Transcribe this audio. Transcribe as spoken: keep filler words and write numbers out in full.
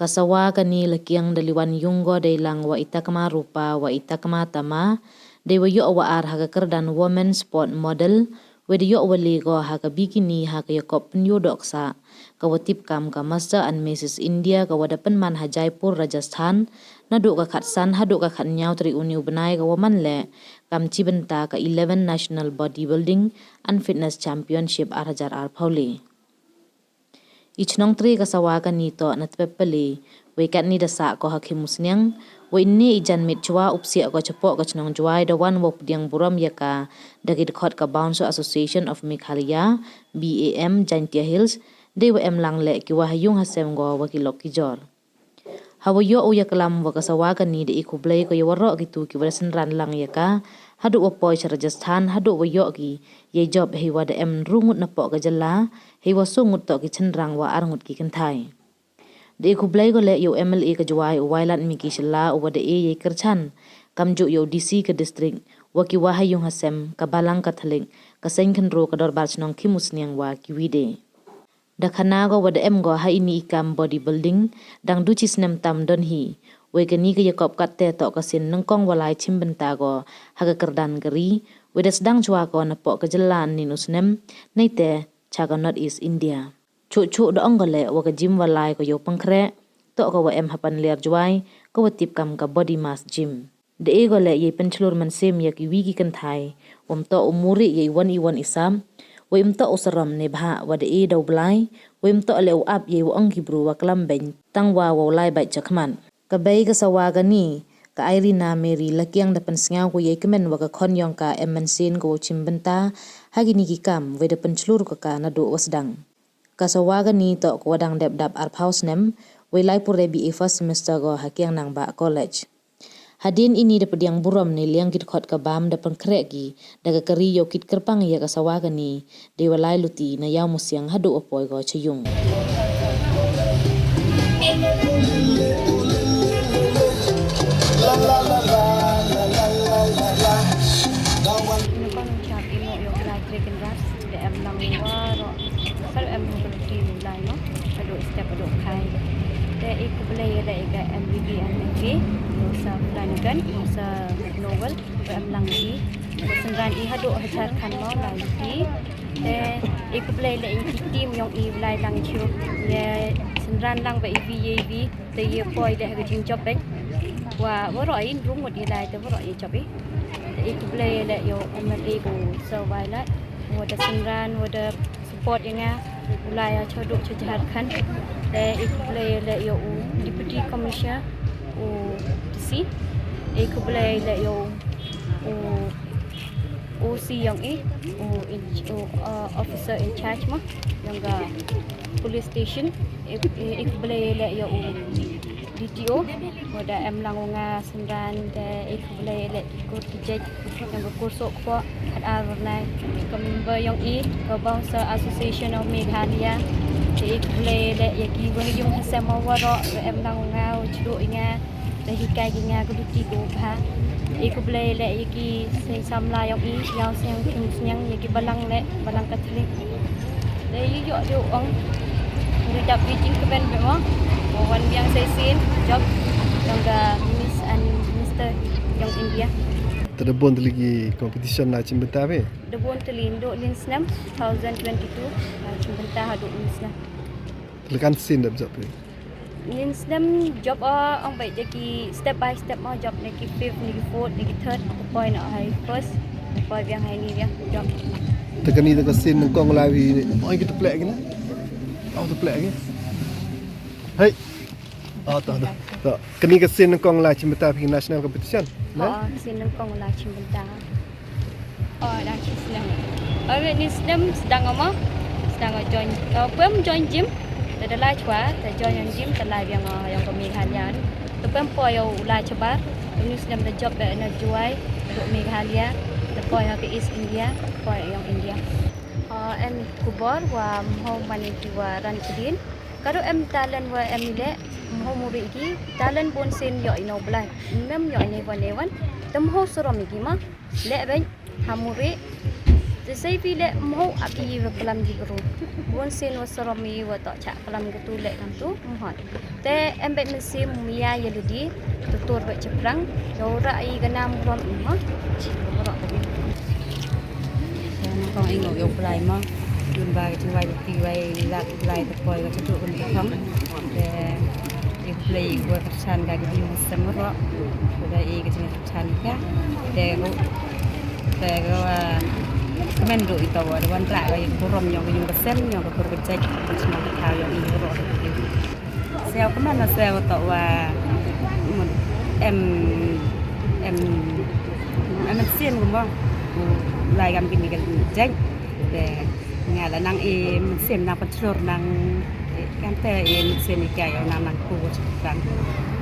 Ka Sawa Kani la kiang da liwan yung ko dei lang wa i takma rupa wa i takma tama, dei wa yoh wa ar ha ka kyrdan Women Sport Model, wei da yoh wa le ko ha ka bikini ha ka yakop pynyoo dohksa, ka wa tip kam ka Master and Missus India, ka wa da pynman ha Jaipur, Rajasthan, naduh ka khatsan haduh ka khatynñiaw tarik uni u bnai ka wa man leh, kam chi bynta ka eleven National Bodybuilding and Fitness Championship ar hajar arphaw le. I chnong tre ka Sawa Kani toh na Tpep Pale, wei katni da sah ko ha Khimusniang, wei ynne i janmiet chwa u psiah ko chapoh ka chnong Jowai da wan wow pdiang burom ya ka da ki dkhot ka Bouncer Association of Meghalaya, B A M, Jaintia Hills, dei wa em lang leh ki wa ha yung ha sem ko wa ki lok ki jor. Ha wa yoh u yaklam wa ka Sawa Kani da e khublei ko ya waroh kitu ki wa da synran lang ya ka, haduh wa poi cha Rajasthan, haduh wa yoh ki yei jop, hei wa da em ynru ngut napoh ka jylla, hei wa soo ngut toh ki chynrang wa ar ngut ki kynthai. Da e khublei ko leh ya u M L A ka Jowai, u Wailadmiki Shylla, u wa da e yei kyrchan, kamjooh ya u D C ka district, wa ki wa ha yung ha sem, ka Balang Katholik, ka Seiñ Khynroo, ka Dorbar Chnong Khimusniang wa ki wi de. Da khana ko wa da em ko ha ini i kam bodybuilding dang du chi snem tam don hi. Wei kani ka yakop katte toh ka sien nyngkong wa lai chim bynta ko ha ka kyrdan ka ri, wei da sdang chwa ko napoh ka jylla ynnin u snem, neite cha ka North East India. Chuh chuh da ong ko leh wa ka gym wa lai ko yow pynkhreh toh ka wa em ha Panler Jowai, ka wa tip kam ka Body Mass Gym. Da e ko leh yei pynchlur mynsiem ya ki wi ki kynthai, wym toh u muri yei wan i wan i sam, wei ym toh u sarom ne bha wa da e da u Blai, wei ym toh leh u ap yei wa ong ki bru wa klam beiñ, tang wa wow lai bait chakhmat. Ka bei ka Sawa Kani, ka Irina Mary Lakiang da pynsngew ko yei kmen wa ka khon yong ka em mynsiem ko wow chim bynta ha kini ki kam, wei da pynchlur ko ka naduh wa sdang. Ka Sawa Kani toh ka wa dang dep dap arphaw snem, wei lai pure B A first semester ko ha Kiang Nangbah College. Hadien ini da pdiang burom ne liang ki dkhot ka bam da pynkhreh ki da ka kari yow kit kyrpang ya ka Sawa Kani, dei wa lai luti na Iawmusiang haduh wa poi ko cha yung. Nyngkong chap i mo yow lai tre kynrad, da em lang waroh, sar em mo ka luti lai no, haduh step haduh khai. Te i khublei ya da i ka M B B and M A, yow sa Flanagan, yow sa Noel, wa em lang i. Wa synran i haduh hajar khan mo lai luti. Te i khublei leh i ki team yong i lai lang chu. Ya synran lang wa i wi ya i wi. Te ya poi leh ha ka jingjop beiñ. Wa waroh i ynru ngut i lai te waroh i jop i. Te i khublei leh yow M L A ko Sir Wailadmiki. Wa da synran, wa da support ya nga. U lai ya cha duh cha Jharkhand. Te i khublei leh yow u Deputy Commissioner, u D C. I khublei leh yow u O C yong i, u in, u, uh, officer in charge mo, yong ka police station, i, i, i khublei leh yow u D T O, wa da em lang u nga synran, te i khublei leh ki kur ki jait, yong ka kur suk po, hat ar nai, ka member yong i, ka Bouncer Association of Meghalaya, te i khublei leh ya ki wa ha yung ha sem waroh, wa em lang u nga, u chduh i nga, da hikai ki nga ka luti ko bha. I khublei leh ya ki seng samla yong i, Iawmusiang, Khimusniang, ya ki balang leh, balang Katholik. Te i yoh yoh ong. Ri dap i jingkmen bha mo. Wa wan biang sa sien jop yong ka Miss and Mister yong India. Te da bun tylli ki competition na chim bynta phi? Da bun tylli, naduh nin snem two thousand twenty-two na chim bynta haduh nin snem. Te la kan sien da jop phi? Nin snem jop o, ong bait da ki step by step mo, jop ne ki fifth, ne ki fourth, ne ki third, te poi na high first, te poi biang high ni biang jop. Te kani te ka sien nyngkong lai phi, oi ki te plek ki na. Oh, te plek ki. Hei. Oh, to, to, to. Kani ka sien nyngkong lai chim bynta phi national competition, ne? Oh, sien nyngkong lai chim bynta. Oh, da chi snem. Oh, ni snem sdang o mo. Sdang o join. Oh, pem join gym. Te da lai chwa, te join yong gym, te lai biang o yong ka Meghalaya. Te pem poi o u lai chabar. Te ni snem da jop bha na Jowai, haduh Meghalaya. Te poi o ka East India, poi yong India. Oh, em khubor wa mho mane ki wa ran kdin. Kado em talent wa em i leh, mho muri ki, talent bun sien yoh i no Blai. Mem yoh i ne wan ne wan. Te mho sarom i ki ma. Leh beiñ, ha muri. Te sei phi leh mho ap i wa klam ki bru. Won sien wa sarom i wa toh chah klam katu leh kamtu, mhot. Te em beit mynsiem maya ya lidi, tutur beit chaphrang, yow rah i ka nam rom i mo. Chi, wa rah ka ni. Te nang kong i ngok yow blai mo. Dun ba ka chingwai ti wai lak blai te poi ka chatu kan ka thong. Te i blai wa ka chan ka ki yu sem ro. Te i ka ching chan ka. Te ko, te ko, ah, kmen du i to wa, wan rah ka yung burom yung ka yung ka sem, yung ka tur ka jait, ka chma ka thaw yung i ro. Sñiaw kmen na sñiaw to wa, em, em, em sien ko mo, lai kam kini ka jait. Te nga la nang i sien na pachlur nang, eh, kam te i sien i kya yung nang nang ku chang.